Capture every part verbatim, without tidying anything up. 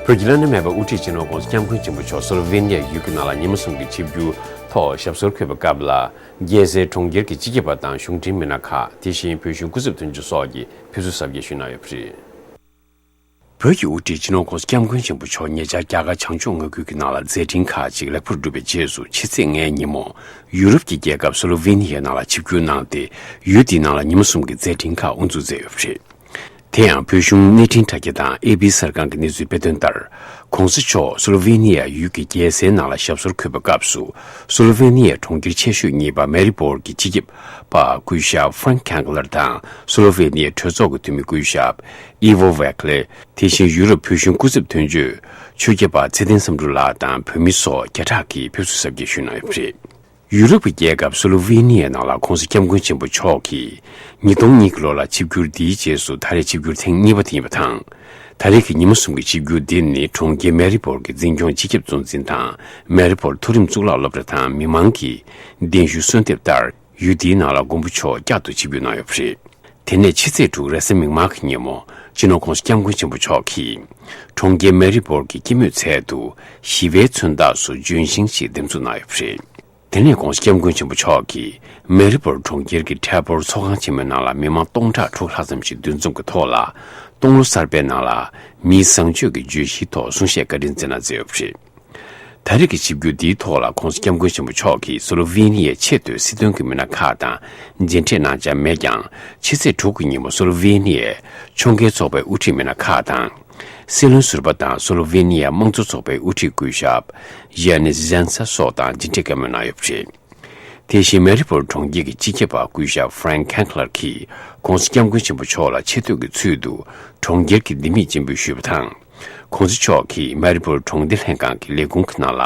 བོད་ཀྱི་བླ་ན་མེད་པའི་དབུ་ཁྲིད་སྤྱི་ནོར་༸གོང་ས་༸སྐྱབས་མགོན་ཆེན་པོ་མཆོག་སོ་ལོ་ཝེ་ནི་ཡ་ཡུལ་གྱི་ནང་ལ་ཉི་མ་གསུམ་གྱི་ཆིབས་བསྒྱུར་ཐོག་ཞབས་སོར་འཁོད་པའི་སྐབས་ལ། རྒྱལ་སའི་གྲོང་ཁྱེར་གྱི་སྤྱི་ཁྱབ་པ་དང་གཞུང་འབྲེལ་མི་སྣ་ཁག་དེ་བཞིན་བོད་གཞུང་སྐུ་ཚབ་དོན་གཅོད་སོགས་ཀྱིས་ཕེབས་བསུ་གཟབ་རྒྱས་ཞུས་གནང་ཡོད་པ་རེད། བོད་ཀྱི་དབུ་ཁྲིད་སྤྱི་ནོར་༸གོང་ས་༸སྐྱབས་མགོན་ཆེན་པོ་མཆོག་ཉེ་ཆར་རྒྱ་གར་བྱང་ཕྱོགས་མངའ་ཁུལ་གྱི་ནང་ལ་མཛད་འཕྲིན་ཁག་ཅིག་ལེགས་པོར་བསྒྲུབས་པའི་རྗེས་སུ། ཕྱི་ཚེས་ལྔའི་ཉིན་མོ། ཡུ་རོབ་ཀྱི་རྒྱལ་ཁབ་སོ་ལོ་ཝེ་ནི་ཡའི་ནང་ལ་ཆིབས་བསྒྱུར་གནང་སྟེ། ཡུལ་དེའི་ནང་ལ་ཉི་མ་གསུམ་གྱི་མཛད་འཕྲིན་ཁག་དབུ་འཛུགས་མཛད་ཡོད་པ་རེད། དེ་ཡང་བོད་གཞུང་གནས་འཕྲིན་དྲ་རྒྱ་དང་ཨེ་པི་གསར་ཁང་གི་གནས་ཚུལ་སྤེལ་དོན་ལྟར། ༸གོང་ས་མཆོག་སོ་ལོ་ཝེ་ནི་ཡ་ཡུལ་གྱི་རྒྱལ་སའི་ནང་ལ་ཞབས་སོར་འཁོད་པའི་སྐབས་སུ། སོ་ལོ་ཝེ་ནི་ཡའི་གྲོང་ཁྱེར་ཆེ་ཤོས་གཉིས་པ་མེ་རི་པོལ་གྱི་སྤྱི་ཁྱབ་པ་སྐུ་ཞབས་ཧྥ་རན་ཁེང་ཀ་ལར་དང་། སོ་ལོ་ཝེ་ནི་ཡའི་གྲོས་ཚོགས་ཀྱི་འཐུས་མི་སྐུ་ཞབས་ཨི་ཝོ་ཝེག་ལེ། དེ་བཞིན་ཡུ་རོབ་བོད་གཞུང་སྐུ་ཚབ་དོན་གཅོད་ཆོས་རྒྱལ་འཕགས་པ་ཚེ་བརྟན་བསམ་གྲུབ་ལགས་དང་བོད་མི་སོགས་བརྒྱ་ཕྲག་གིས་ཕེབས་བསུ་གཟབ་རྒྱས་ཞུས་གནང་ཡོད་པ་རེད། ཡུ་རོབ་ཀྱི་རྒྱལ་ཁབ་སོ་ལོ་ཝེ་ནི་ཡའི་ནང་ལ་༸གོང་ས་༸སྐྱབས་མགོན་ཆེན་པོ་མཆོག་གིས་ཉིས་སྟོང་གཉིས་ཀྱི་ལོ་ལ་ཆིབས་བསྒྱུར་འདིའི་རྗེས་སུ་ད་རེས་ཆིབས་བསྒྱུར་ཐེངས་གཉིས་པ་དེ་ཡིན་པ་དང་། ད་རེས་ཀྱི་ཉི་མ་གསུམ་གྱི་ཆིབས་བསྒྱུར་འདི་ནི་གྲོང་ཁྱེར་མེ་རི་པོལ་གྱི་འཛིན་སྐྱོང་སྤྱི་ཁྱབ་གཙོ་འཛིན་དང་མེ་རི་པོལ་མཐོ་རིམ་གཙུག་ལག་སློབ་གྲྭ་དང་མི་མང་གི་གདན་ཞུ་གསོལ་འདེབས་ལྟར། ཡུལ་འདིའི་ནང་ལ་མགོན་པོ་མཆོག་བསྐྱར་དུ་ཆིབས་བསྒྱུར་གནང་ཡོད་པ་རེད། དེ་ནས་ཕྱི་ཚེས་དྲུག་རེས་གཟའ་མིག་དམར་གྱི་ཉིན་མོ། སྤྱི་ནོར་༸གོང་ས་༸སྐྱབས་མགོན་ཆེན་པོ་མཆོག་གིས། གྲོང་ཁྱེར་མེ་རི་པོལ་གྱི་སྐྱེད་མོས་ཚལ་དུ། ཞི་བའི་མཚོན་རྟགས་སུ་ལྗོན་ཤིང་ཞིག་འདེབས་འཛུགས་གནང་ཡོད་པ་རེད། དེ་ནས་༸གོང་ས་༸སྐྱབས་མགོན་ཆེན་པོ་མཆོག་གིས། མེ་རི་པོལ་གྲོང་ཁྱེར་གྱི་ཊེ་པོར་ཚོགས་ཁང་ཆེན་མོའི་ནང་ལ་མི་མང་སྟོང་ཕྲག་དྲུག་ལྷག་ཙམ་ཞིག་འདུ་འཛོམས་ཀྱི་ཐོག་ལ། སྟོང་ལོ་གསར་པའི་ནང་ལ། མིའི་བཟང་སྤྱོད་ཀྱི་བརྗོད་གཞིའི་ཐོག་གསུང་བཤད་བཀའ་དྲིན་སྩལ་གནང་མཛད་ཡོད་པ་རེད། ད་རེས་ཀྱི་ཆིབས་བསྒྱུར་འདིའི་ཐོག་ལ་༸གོང་ས་༸སྐྱབས་མགོན་ཆེན་པོ་མཆོག་གིས་སོ་ལོ་ཝེ་ནི་ཡའི་ཆེས་མཐོའི་སྲིད་དོན་གྱི་མི་སྣ་ཁག་དང་མཇལ་འཕྲད་གནང་འཆར་མེད་ཀྱང་། ཕྱི་ཚེས་དྲུག་གི་ཉིན་མོ་སོ་ལོ་ཝེ་ནི་ཡའི་ཕྱོགས་འགལ་ཚོགས་པའི་དབུ་ཁྲིད་མི་སྣ་ཁག་དང་། སྲིད་བློན་ཟུར་པ་དང་སོ་ལོ་ཝེ་ནི་ཡ་དམངས་གཙོ་ཚོགས་པའི་དབུ་ཁྲིད་སྐུ་ཞབས་ཡ་ནིས་ཟན་ས་སོགས་དང་མཇལ་འཕྲད་བཀའ་མོལ་གནང་ཡོད་པ་རེད། དེ་བཞིན་མེ་རི་པོལ་གྲོང་ཁྱེར་གྱི་སྤྱི་ཁྱབ་པ་སྐུ་ཞབས་ཧྥ་རན་ཁེང་ཀ་ལར་གྱིས་༸གོང་ས་༸སྐྱབས་མགོན་ཆེན་པོ་མཆོག་ལ་ཆེ་བསྟོད་ཀྱི་ཚུལ་དུ་གྲོང་ཁྱེར་གྱི་ལྡེ་མིག་སྤྱན་འབུལ་ཞུས་པ་དང་།༸གོང་ས་མཆོག་གིས་མེ་རི་པོལ་གྲོང་སྡེ་ལྷན་ཁང་གི་ལས་ཁུངས་ཀྱི་ནང་ལ་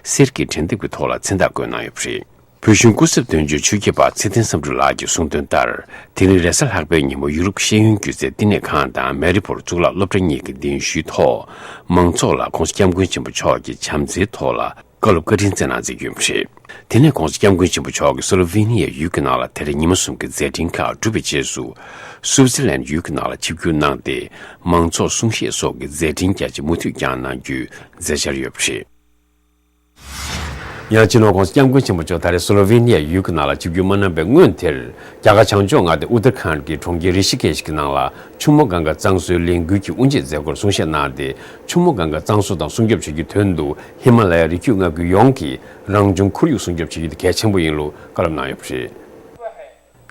གསེར་གྱི་གྲལ་འདེབས་ཀྱི་ཐོག་ལ་མཚན་རྟགས་བཀོད་གནང་ཡོད་པ་རེད། བོད་གཞུང་སྐུ་ཚབ་དོན་གཅོད་ཆོས་རྒྱལ་འཕགས་པ་ཚེ་བརྟན་བསམ་གྲུབ་ལགས་ཀྱིས་གསུངས་དོན་ལྟར། དེ་རིང་རེས་གཟའ་ལྷག་པའི་ཉིན་མོ་ཡུ་རོབ་ཤེས་ཡོན་སྒྱུ་རྩལ་བསྟི་གནས་ཁང་དང་མེ་རི་པོལ་གཙུག་ལག་སློབ་གྲྭ་གཉིས་ཀྱི་གདན་ཞུའི་ཐོག་མང་ཚོགས་ལ་༸གོང་ས་༸སྐྱབས་མགོན་ཆེན་པོ་མཆོག་གི་བྱམས་བརྩེའི་ཐོག་ལ། བཀའ་སློབ་བཀའ་དྲིན་སྩལ་གནང་མཛད་ཀྱི་ཡོད་པ་རེད། དེ་ནས་༸གོང་ས་༸སྐྱབས་མགོན་ཆེན་པོ་མཆོག་གིས་སོ་ལོ་ཝེ་ནི་ཡའི་ཡུལ་གྱི་ནང་ལ་དེ་རིང་ཉི་མ་གསུམ་གྱི་མཛད་འཕྲིན་ཁག་བསྒྲུབས་པའི་རྗེས་སུ། སུའུ་ཙི་ལན་ཡུལ་གྱི་ནང་ལ་ཆིབས་བསྒྱུར་གནང་སྟེ། མང་ཚོགས་གསུང་བཤད་སོགས་ཀྱི་མཛད་འཕྲིན་རྒྱ་ཆེ་མུ་མཐུད་བསྐྱངས་གནང་རྒྱུའི་མཛད་འཆར་ཡོད་པ་རེད། ཡང་སྤྱི་ནོར་༸གོང་ས་༸སྐྱབས་མགོན་ཆེན་པོ་མཆོག་ད་རེས་སོ་ལོ་ཝེ་ནི་ཡའི་ཡུལ་གྱི་ནང་ལ་ཆིབས་བསྒྱུར་མ་གནང་པའི་སྔོན་དེར། རྒྱ་གར་བྱང་ཕྱོགས་མངའ་སྡེ་ཨུ་ཏར་ཁཱན་གྱི་གྲོང་ཁྱེར་རི་ཤི་ཀེཤ་གྱི་ནང་ལ། ཆུ་མོ་གངྒཱ་གཙང་བཟོའི་ལས་འགུལ་གྱི་དབུ་འབྱེད་མཛད་སྒོར་གསུང་བཤད་གནང་སྟེ། ཆུ་མོ་གངྒཱ་གཙང་བཟོ་དང་སྲུང་སྐྱོབ་བྱེད་རྒྱུའི་དོན་དུ། ཧི་མ་ལ་ཡའི་རི་རྒྱུད་མངའ་ཁུལ་ཡོངས་ཀྱིས་རང་བྱུང་ཁོར་ཡུག་སྲུང་སྐྱོབ་བྱེད་རྒྱུ་དེ་གལ་ཆེན་པོ་ཡིན་ལུགས་བཀའ་སློབ་གནང་ཡོད་པ་རེད།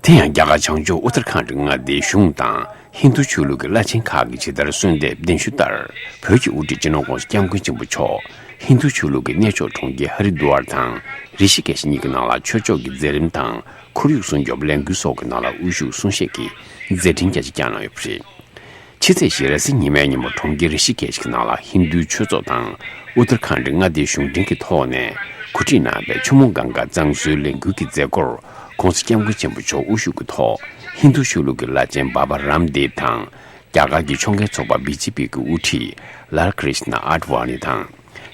དེ་ཡང་རྒྱ་གར་བྱང་ཕྱོགས་ཨུ་ཏར་ཁཱན་ཌི་མངའ་སྡེའི་གཞུང་དང་ཧིན་རྡུ་ཆོས་ལུགས་ཀྱི་བླ་ཆེན་ཁག་གིས་ཇི་ལྟར་གསོལ་འདེབས་གདན་ཞུ་ལྟར། བོད་ཀྱི་དབུ་ཁྲིད་སྤྱི་ནོར་༸གོང་ས་༸སྐྱབས་མགོན་ཆེན་པོ་མཆོག་ཧིན་རྡུ་ཆོས་ལུགས་ཀྱི་གནས་མཆོག་གྲོང་ཁྱེར་ཧ་རི་དུ་ཝར་དང་རི་ཤི་ཀེཤ་གཉིས་ཀྱི་ནང་ལ་ཆོས་ཕྱོགས་ཀྱི་མཛད་རིམ་དང་ཁོར་ཡུག་སྲུང་སྐྱོབ་ལས་འགུལ་སོགས་ཀྱི་ནང་ལ་དབུ་བཞུགས་གསུང་བཤད་ཀྱིས་མཛད་འཕྲིན་རྒྱ་ཆེ་བསྐྱངས་གནང་ཡོད་པ་རེད། ཕྱི་ཚེས་བཞི་རེས་གཟའ་ཉི་མའི་ཉིན་མོ་གྲོང་ཁྱེར་རི་ཤི་ཀེཤ་གི་ནང་ལ་ཧིན་རྡུའི་ཆོས་ཚོགས་དང་ཨུ་ཏར་ཁཱན་ཌི་མངའ་སྡེའི་གཞུང་འབྲེལ་གྱི་ཐོག་ནས་གོ་སྒྲིག་གནང་བའི་ཆུ་མོ་གངྒཱ་གཙང་བཟོའི་ལས་འགུལ་གྱི་མཛད་སྒོར་༸གོང་ས་༸སྐྱབས་མགོན་ཆེན་པོ་མཆོག་དབུ་བཞུགས་ཀྱི་ཐོག་ཧིན་རྡུ་ཆོས་ལུགས་ཀྱི་བླ་ཆེན་བྷ་བྷ་རམ་དེབ་དང་། རྒྱ་གར་གྱི་ཕྱོགས་འགལ་ཚོགས་པ་བི་ཇེ་པི་གི་དབུ་ཁྲིད་ལཱལ་ཀྲིཤ་ན་ཨཱད་ཝཱ་ནི་དང་།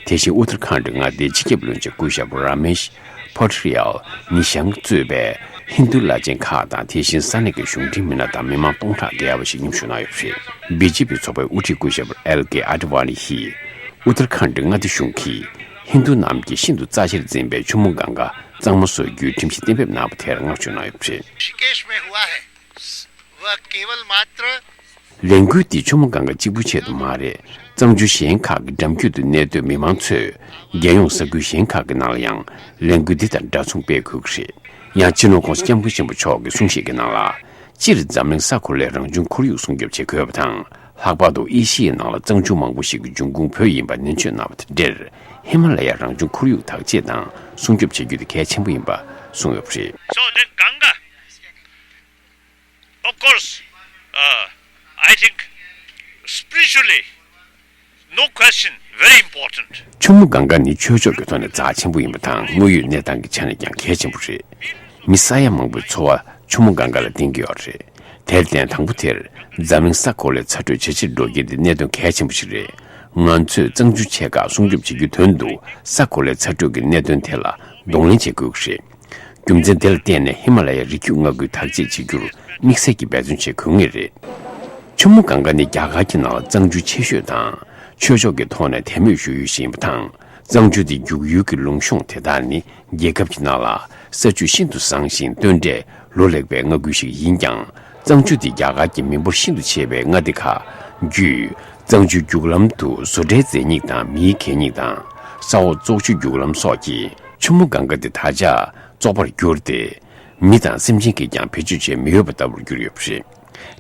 དེ་བཞིན་ཨུ་ཏར་ཁཱན་ཌི་མངའ་སྡེའི་སྤྱི་ཁྱབ་བློན་ཆེན་སྐུ་ཞབས་ར་མེཤ་པོ་ཁྲི་ཡལ་ནི་ཤང་གཙོས་པའི་ཧིན་རྡུ་བླ་ཆེན་ཁག་དང་། དེ་བཞིན་ས་གནས་ཀྱི་གཞུང་འབྲེལ་མི་སྣ་དང་མི་མང་སྟོང་ཕྲག་བརྒལ་བ་ཞིག་མཉམ་ཞུགས་གནང་ཡོད་པ་རེད། བི་ཇེ་པི་ཚོགས་པའི་དབུ་ཁྲིད་སྐུ་ཞབས་ཨེལ་ཀེ་ཨཱད་ཝཱ་ནི་ཡིས། ཨུ་ཏར་ཁཱན་ཌི་མངའ་སྡེ་གཞུང་གིས་ཧིན་རྡུ་རྣམས་ཀྱིས་ཤིན་ཏུ་རྩ་ཆེར་འཛིན་པའི་ཆུ་མོ་གངྒཱ་གཙང་མ་བཟོ་རྒྱུའི་ཁྲིམས་གཞི་གཏན་འབེབས་གནང་བ་དེར་བསྔགས་བརྗོད་གནང་ཡོད་པ་རེད། ऋषिकेश में हुआ है। वह केवल मात्र ལས་འགུལ་འདི་ཆུ་མོ་གངྒཱ་གཅིག་པུ་ཆེད་དུ་མ་རེད། གཙང་ཆུ་གཞན་ཁག་གི་འགྲམ་རྒྱུད་དུ་གནས་སྡོད་མི་མང་ཚོས་རྒྱལ་ཡོངས་ས་ཁུལ་གཞན་ཁག་གི་ནང་ལ་ཡང་ལས་འགུལ་འདི་དང་འདྲ་མཚུངས་སྤེལ་དགོས་ཀྱི་རེད། ཡང་སྤྱི་ནོར་༸གོང་ས་༸སྐྱབས་མགོན་ཆེན་པོ་མཆོག་གི་གསུང་བཤད་ཀྱི་ནང་ལ། སྤྱིར་འཛམ་གླིང་ས་གོ་ལའི་རང་བྱུང་ཁོར་ཡུག་སྲུང་སྐྱོབ་བྱེད་དགོས་པ་དང་། ལྷག་པར་དུ་ཨེ་ཤི་ཡའི་ནང་ལ་གཙང་ཆུ་མང་པོ་ཞིག་གི་འབྱུང་ཁུངས་བོད་ཡིན་པ་ནན་བརྗོད་གནང་བ་དང་འབྲེལ། ཧི་མ་ལ་ཡའི་རང་བྱུང་ཁོར་ཡུག་དག་བྱེད་དང་སྲུང་སྐྱོབ་བྱེད་རྒྱུ་དེ་གལ་ཆེན་པོ་ཡིན་པ་གསུངས་ཡོད་པ་རེད། So the Ganga, of course, uh, I think spiritually, no question, very important. ཆུ་མོ་གངྒཱ་ནི་ཆོས་ཕྱོགས་ཀྱི་ཐོག་ནས་རྩ་ཆེན་པོ་ཡིན་པ་དང་། དངོས་ཡོད་གནས་སྟངས་ཀྱི་ཆ་ནས་ཀྱང་གལ་ཆེན་པོ་རེད། མི་ས་ཡ་མང་པོའི་འཚོ་བ་ཆུ་མོ་གངྒཱ་ལ་བརྟེན་གྱི་ཡོད་རེད། དེར་བརྟེན་དང་པོ་དེར་འཛམ་གླིང་ས་གོ་ལའི་ཚ་དྲོད་ཇེ་ཆེར་འགྲོ་རྐྱེན་དེ་གནད་དོན་གལ་ཆེན་པོ་ཞིག་རེད། ང་ཚོས་གཙང་ཆུ་ཆེ་ཁག་སྲུང་སྐྱོབ་བྱེད་རྒྱུའི་དོན་དུ་ས་གོ་ལའི་ཚ་དྲོད་ཀྱི་གནད་དོན་དེ་ལ་གདོང་ལེན་བྱེད་དགོས་ཀྱི་རེད། རྒྱུ་མཚན་དེ་ལ་བརྟེན་ནས་ཧི་མ་ལ་ཡའི་རི་རྒྱུད་མངའ་ཁུལ་དག་བྱེད་བྱེད་རྒྱུར་དམིགས་བསལ་གྱི་འབད་བརྩོན་བྱེད་དགོས་ངེས་རེད། ཆུ་མོ་གངྒཱ་ནི་རྒྱ་གར་གྱི་ནང་ལ་གཙང་ཆུ་ཆེ་ཤོས་དང་ ཆོས་ཕྱོགས་ཀྱི་ཐོག་ནས་དད་མོས་ཞུ་ཡུལ་ཞིག་ཡིན་པ་དང་། གཙང་ཆུ་དེ་རྒྱུག་ཡུལ་གྱི་ལུང་གཤོང་དེ་དག་ནི་རྒྱལ་ཁབ་ཀྱི་ནང་ལ་ས་ཆུ་ཤིན་ཏུ་བཟང་ཞིང་སྟོན་འབྲས་ལོ་ལེགས་པའི་མངའ་ཁུལ་ཞིག་ཡིན་ཀྱང་། གཙང་ཆུ་དེ་རྒྱ་གར་གྱི་མི་འབོར་ཤིན་ཏུ་ཆེ་བའི་མངའ་སྡེ་ཁག་བརྒྱུད། གཙང་ཆུའི་རྒྱུག་ལམ་དུ་བཟོ་གྲྭའི་མཛེས་ཉིག་དང་མིའི་གད་སྙིགས་དང་། ས་འོག་བཙོག་ཆུའི་རྒྱུག་ལམ་སོགས་ཀྱིས་ཆུ་མོ་གངྒཱ་དེ་ད་ཆ་བཙོག་པར་གྱུར་ཏེ། མི་དང་སེམས་ཅན་གྱིས་ཀྱང་བེད་སྤྱོད་བྱེད་མི་འོས་པ་ལྟ་བུར་གྱུར་ཡོད་པ་རེད།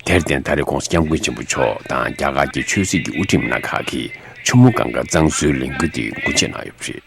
དེར་བརྟེན། ད་རེས་༸གོང་ས་༸སྐྱབས་མགོན་ཆེན་པོ་མཆོག་དང་རྒྱ་གར་གྱི་ཆོས་སྲིད་ཀྱི་དབུ་ཁྲིད་མི་སྣ་ཁག་གིས་ཆུ་མོ་གངྒཱ་གཙང་བཟོའི་ལས་འགུལ་འདི་འགོ་འབྱེད་གནང་ཡོད་པ་རེད།